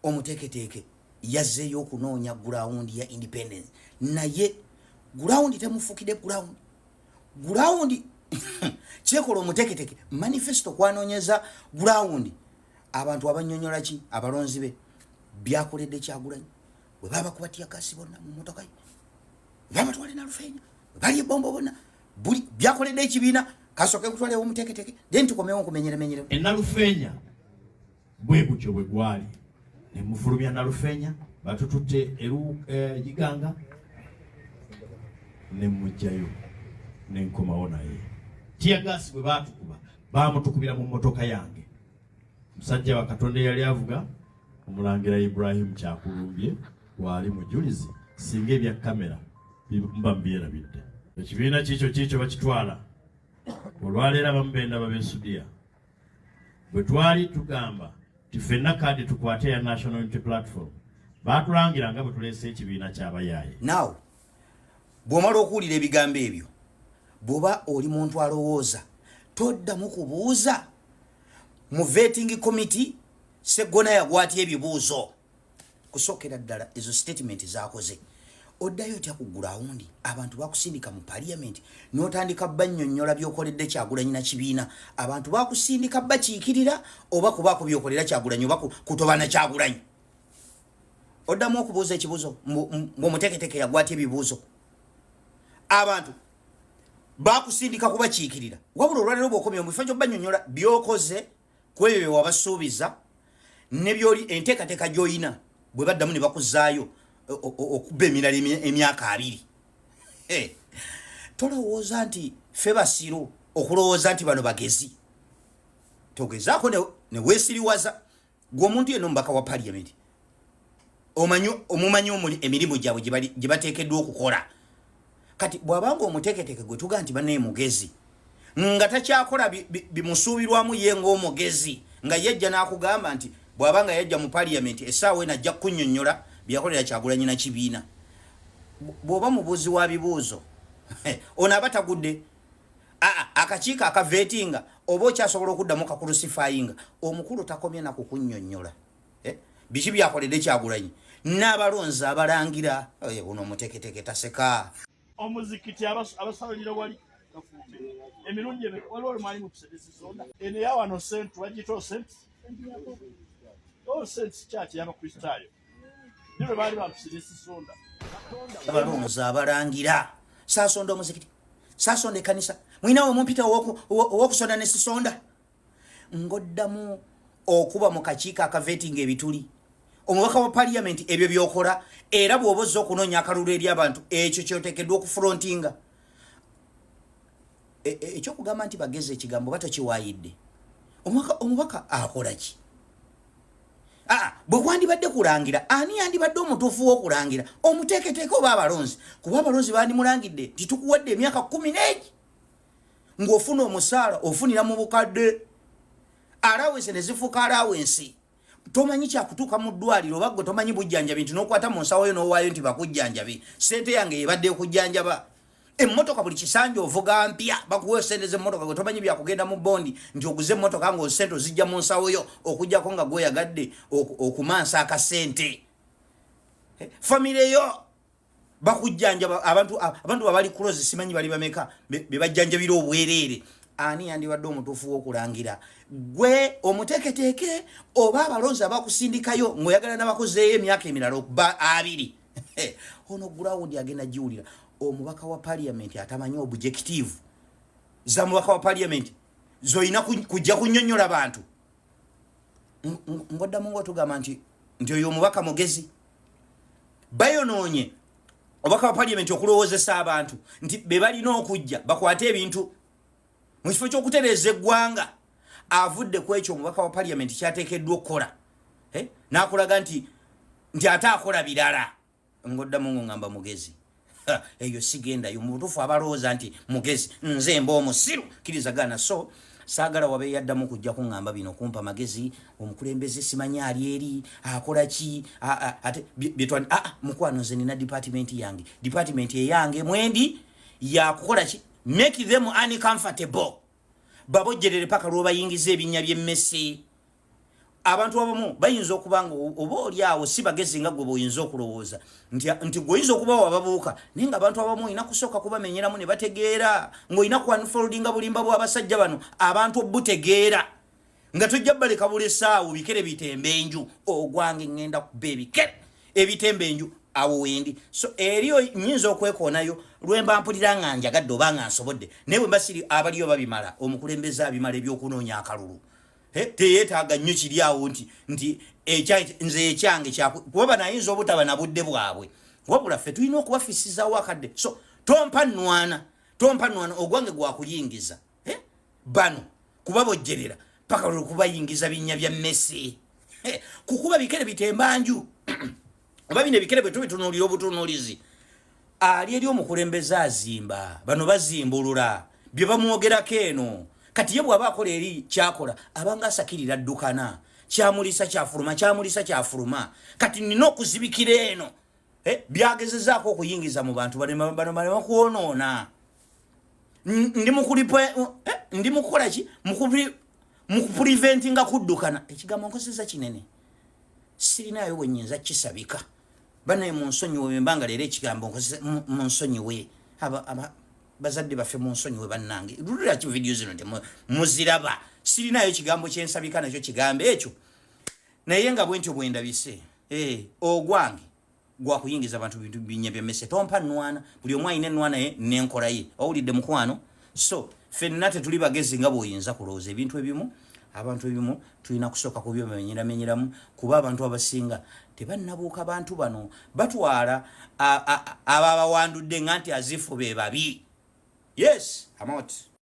Omuteeketeeke yazzeeyo okunoonya ground ya independence, naye ground temufuukidde ground. Ground kyekola omuteeketeeke manifesto kwanoonyeza ground. Abantu abannyonnyola ki abalonzi be byakoledde Kyagulanyi bwe baba kuba tear gas bonna mu motoka ye, babatwale Nalufeenya, bali ebombo bonna, buli byakoledde ekibiina. Kasooke kutwalewo omuteeketeeke, then tukomewo nkumenyeremenyerewo. Enalufeenya bwe gutyo bwe gwali, ne mufulumya Nalufeenya, batututte eru Iganga, ne mujjayo ne nkomawo. Naye tear gas bwe baatukuba, baamutukubira mu mmotoka yange. Musajja wa Katonda eyali avuga, Omulangira Ibrahimu Kyakulumbye, waali mujulizi. Singa ebya kamera muba mubyerabidde. Ekibiina kiikyo kiikyo bakitwala olwaleero. Abamu benda babeesudiya. Bwe twali tugamba ti ffenna kaadi tukwate ya National Unity Platform, baatulangira nga bwe tuleese ekibiina ky'abayaaye. Now bw'omala okuwulira ebigambo ebyo, bw'oba oli muntu alowooza, toddamu kubuuza mu vetting committee Seggona yagwatya ebibuuzo. Kusookera ddala ezo statement zakoze, oddayo otya ku ground? Abantu bakusindika mu parliament n'otandika bannyonnyola byokoledde Kyagulanyi na kibiina. Abantu bakusindika bakiikirira oba kubaako byokolera Kyagulanyi oba kutobana Kyagulanyi. Oddamu okubuuza ekibuuzo ng'omuteeketeke yagwatya ebibuuzo. Abantu bakusindika kubakiikirira, wabula olwaleero bwokomye mu bifo kyobanyonnyola byokoze ku ebyo bye wabasuubiza ne byoli enteekateeka gy'oyina, bwe baddamu ne bakuzaayo okuba emirala emyaka 20, tolowooza nti ffe basiru okulowooza nti bano bagezi. Togezaako ne weesiriwaza. Gwe omuntu yenna omubaka wa parliament omumanyi emirimu gyabwe gye bateekeddwa okukola. Kati bw'abanga omuteeketeeke gwe tugaa nti bannaye mugezi, nga takyakola bimusuubirwamu ye ng'omugezi, nga yajja n'akugamba nti bw'aba nga yajja mu parliament essaawa eno ajja kukunnyonnyola byeyakolera Kyagulanyi na kibiina, bw'oba mubuuzi wa bibuuzo, ono aba tagudde. Aa, akakiiko akavettinga oba okyasobola okuddamu kacrucifyinga omukulu takomye na kukunnyonnyola. Eh, biki byakoledde Kyagulanyi n'abalonzi abalangira? Eh, ono omuteeketeke taseka. Omuzikiti abasalira wali Kafumbe emirundi ebiri, waliwo olumali mu kusedesisonda eno eyawano sentu bagiyita All Saints Church y'Abakristaayo, ni lwe baali bamusirisisonda. Abalonzi abalangira saasonda omuzikiti, saasonda ekkanisa, mwinawe mumpita owokusonda ne sisonda. Ng'oddamu okuba mu kakiiko akavettinga ebituli omubaka wa parliament, ebyo byokola. Era bw'oba ozza okunoonya akalulu eri abantu, ekyo kyoteekeddwa okufrontinga. Ekyokugamba nti bagezi, ekigambo batokiwaayidde. Omubaka akola ki? Aa, bwe kwandibadde kulangira, ani yandibadde omutuufu w'okulangira, omuteeketeeke oba abalonzi? Kuba abalonzi bandimulangidde nti tukuwadde emyaka 10 n'egi ng'ofuna omusaala, ofunira mu bukadde, allowance ne zifuuka allowance, tomanyi kyakutuuka mu ddwaliro, oba gwe tomanyi bujjanjabi nti n'okwata mu nsawo yo n'owaayo nti bakujjanjabi. Sente yange yebadde ekujjanjaba. Emmotoka buli kisanja ovuga mpya, bakuwa sente z'emmotoka, gwe tomanyi byakugenda mu bondi nti oguze emmotoka nga sente ozijja mu nsawo yo, okugjako nga gweoyagadde okumansa akasente. Famire yo bakujjanjaba, abantu babali close, simanyi bali bameka be bajjanjabira obwereere. Ani yandibadde omutuufu w'okulangira, gwe omuteeketeeke oba abalonzi abakusindikayo ng'oyagala nabakuzeeyo emyaka emirala okuba 20? Ono ground agenda giwulira. Omubaka wa parliament atamanyi objective za mubaka wa parliament zoyina kujja kunnyonnyola bantu, ngoddamu ngaotugamba nti oyo omubaka mugezi. Bayonoonye obubaka bwa parliament okulowoozesa abantu nti be balina okujja bakwate ebintu mu kifo ky'okutereeza eggwanga. Avudde ku ekyo omubaka wa parliament kyateekeddwa okukola, eh? N'akulaga nti ate akola birala, ngoddamu ng'oŋŋamba mugezi. Eyo sigendayo. Mu butuufu abalowooza nti mugezi, nze mba omusiru kkiriza gaana. So saagala wabe yaddamu kujja kuŋŋamba bino, kumpa magezi. Omukulembeze simanyi ali eri akola ki ate byetwani. Aa, mukwano, nze nina department yange. Department eyange mwendi yakukola ki? Make them uncomfortable, babojjerere paka lwobayingiza ebinnya by'emmese. Abantu abamu bayinza okuba nga oba oli awo si bagezi nga gwe bwoyinza okulowooza nti, nti gweoyinza okuba wababuuka, naye nga abantu abamu olina kusooka kubamenyeramu ne bategeera, ng'olina ku unfoldinga bulimba bw'abasajja bano abantu obutegeera, nga tojja baleka bulesaawo bikere bitembe enju. Ogwange ŋŋenda kuba ebikere ebitembe enju, awo wendi. So eri nyinza okwekoonayo lwemba mpulira nga njagadde oba nga nsobodde, naye bwe mba siri abaliyo babimala. Omukulembeze abimala ebyokunoonya akalulu, teyeetaaga nnyo kiri awo nti nti nze ekyange kuba bano ayinza obutaba na budde bwabwe, wabula ffe tulina okubafisizawo akadde. So tompa nnwana, tompa nnwana, ogwange gwakuyingiza bano kubabojjerera paka lwekubayingiza binnya bya mmese, kukuba bikere bitembanju oba bino ebikere bwe tubitunuulira obutunuulizi. Ali eri omukulembeze azimba, bano bazimbulula bye bamwogerako eno. Kati ye bw'aba akola eri kyakola abanga asakirira ddukana, kyamulisa kyafuluma, kyamulisa kyafuluma. Kati nina okuzibikira eno, byagezezaako okuyingiza mu bantu bano balema kwonoona. Ndi ndi mukukola ki? Mukupreventinga kuddukana. Ekigambo nkozesa kinene, sirinayo bwe nyinza kisabika. Banaye munsonyiwe embanga leero ekigambo nkozesa, munsonyiwe bazadde baffe, munsonyiwe bannange. Luliraki vidiyo zino temuziraba? Sirinayo kigambo kyensabika nakyo kigambo ekyo, naye nga bwentyo bwendabise. Ogwange gwakuyingiza abantu bintu binya byemmese. Tompa nnwana, buli omu alina ennwana ye nenkola ye. Owulidde mukwano? So ffenna tetuli bagezi nga bw'oyinza kulowooza. Ebintu ebimu, abantu ebimu tulina kusooka kubyamenyeramenyeramu, kuba abantu abasinga tebannabuuka. Bantu bano batwala ababawandudde nga nti azifu be babi. Yes, amot.